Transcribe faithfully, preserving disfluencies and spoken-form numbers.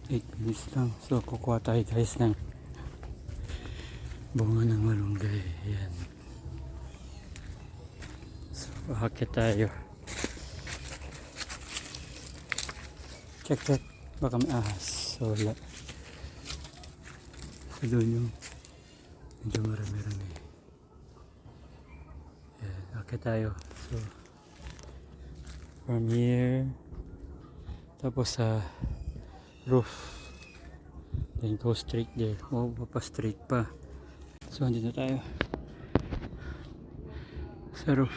Eight minutes lang. So, kukuha tayo, guys, ng bunga ng malunggay. Ayan. So, aakyat tayo. Check, check. Baka may ahas. So, wala. So, doon yung medyo marami-rami. Ayan, aakyat tayo. So, from here, tapos sa roof. Then go straight there. O, pa-straight pa. So, andito tayo sa roof.